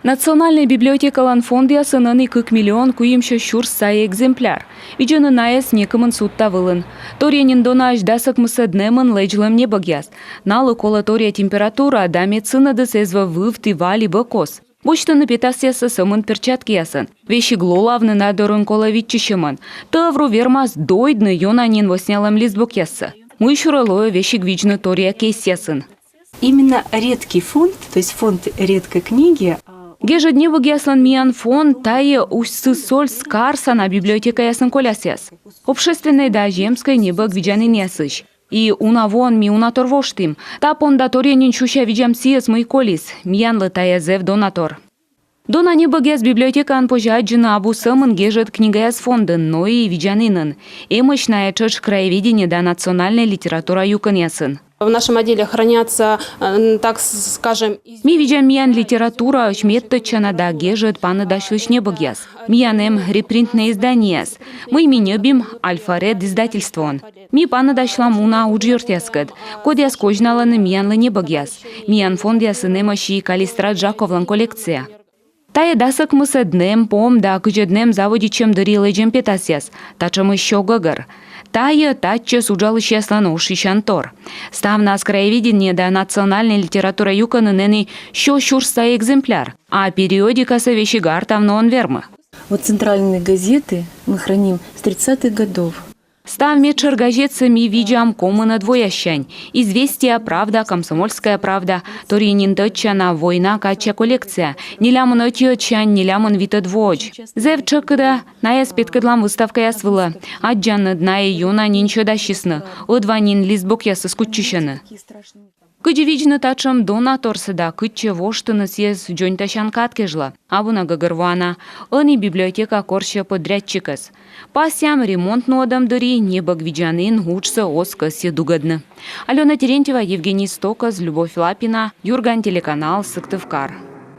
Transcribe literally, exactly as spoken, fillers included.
Национальнӧй библиотекалӧн фондъясын ӧні кык миллион куимсё сюрс сайӧ экземпляр. Видзӧны найӧс некымын судта вылын. Торйӧн нин донаысь дас ӧкмысӧд нэмын лэдзлӧм небӧгъяс. Налы колӧ торъя температура да мед сынӧдыс эз вӧв вывті ва либӧ кос. Босьтӧны петасъяссӧ сӧмын перчаткиясӧн. Весиг лолавны на дорын колӧ виччысьӧмӧн. Тӧвру вермас дойдны ёна нин вӧснялӧм листбокъяссӧ. Мыйсюрӧ лоӧ весиг видзны торъя кейсъясын. Именно редкий фонд, то есть фонд редкой книги. Гежӧд небӧгъяслӧн миян фонд — тайӧ Усть-Сысольск карса на библиотекаясын колясъяс. Общественнӧй да земскӧй небӧг видзанінъясысь. И уна воӧн ми уна тор воштім. Та понда торйӧн нин сюся видзам сійӧс, мый колис. Миянлы тайӧ зэв дона тор. Дона небӧгъяс библиотекаын позьӧ аддзыны абу сӧмын гежӧд книгаяс фондын, но и видзанінын. Эмӧсь найӧ тшӧтш краеведение да национальнӧй литература юкӧнъясын. В нашем отделе хранятся, э, так скажем, Ми видзам миян литератураысь медтӧдчана да гежӧд паныдасьлысь небӧгъяс. Миян эм репринтнӧй изданияс, мый ми ньӧбим «Альфаред» издательствоын. Ми паныдасьлам уна уджъёртъяскӧд, кодъяс козьналӧны миянлы небӧгъяс. Миян фондъясын эмӧсь и Каллистрат Жаковлӧн коллекция. Тайӧ дас ӧкмысӧд нэм, пом да кызьӧд нэм заводитчӧм дырйи лэдзӧм петасъяс. Татшӧмыс сё гӧгӧр. Тайӧ татчӧс уджалысьяслӧн ошйысян тор. Ставнас краеведение да национальнӧй литература юкӧнын ӧні сё сюрс сайӧ экземпляр, а периодикасӧ весиг артавны он вермы. Вот центральные газеты мы храним с тридцатых годов. Став медшӧр газетсӧ ми видзам комынӧд вояссянь. «Известия», «Правда», «Комсомольская правда». Торйӧн нин тӧдчана «Война» кадся коллекция. Нелямын ӧтиӧдсянь нелямын витӧд воӧдз. Зэв тшӧкыда найӧс петкӧдлам выставкаяс вылӧ. Аддзанныд, найӧ ёна нин сьӧдасисны. Ӧдва нин листбокъясыс кутчысьӧны. Кыдзи видзны татшӧм дона торсӧ да кытчӧ воштыны сійӧс, дзоньтасян кад кежлӧ. Абу на гӧгӧрвоана. Ӧні библиотека корсьӧ подрядчикӧс. Пасъям, ремонт нуӧдӧм дырйи небӧг видзанін уджсӧ оз кӧсйы дугӧдны. Алёна Терентьева, Евгений Стокоз, Любовь Лапина, «Юрган» телеканал, Сыктывкар.